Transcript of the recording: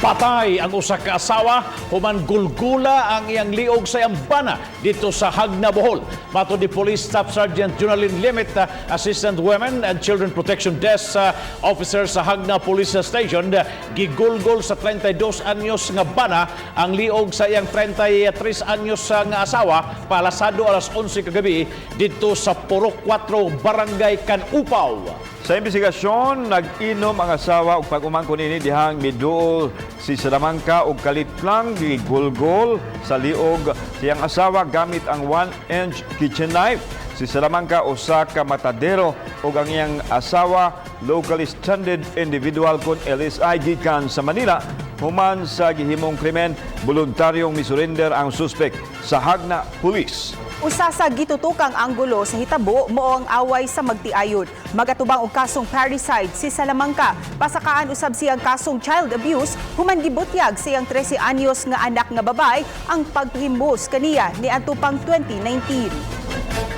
Patay ang usa ka asawa human gulgula ang iyang liog sa iyang bana didto sa Jagna, Bohol. Matod ni Police Staff Sergeant Junalyn Limit, Assistant Women and Children Protection Desk Officer sa Jagna Police Station, gigulgol sa 32 anyos nga bana ang liog sa iyang 33 anyos nga asawa palasado alas 11 kagabi didto sa Purok 4, Barangay Kanupaw. Sa investigasyon, nag-inom ang asawa ug pag-umangkon ini dihang miduol si Salamanca og kalitlang gigulgol sa liog siyang asawa gamit ang 1-inch kitchen knife. Si Salamanca usa ka matadero ug ang iyang asawa locally stranded individual kon LSI gikan sa Manila. Human sa gihimong krimen, voluntaryong misurrender ang suspect sa Jagna Police. Usa sa gitutukang anggulo sa hitabo mao ang away sa magtiayon. Magatubang og kasong parricide si Salamanca. Pasakaan usab siyang kasong child abuse human gibutyag siyang 13 anyos nga anak nga babae ang paghimbos kaniya niadto pang 2019.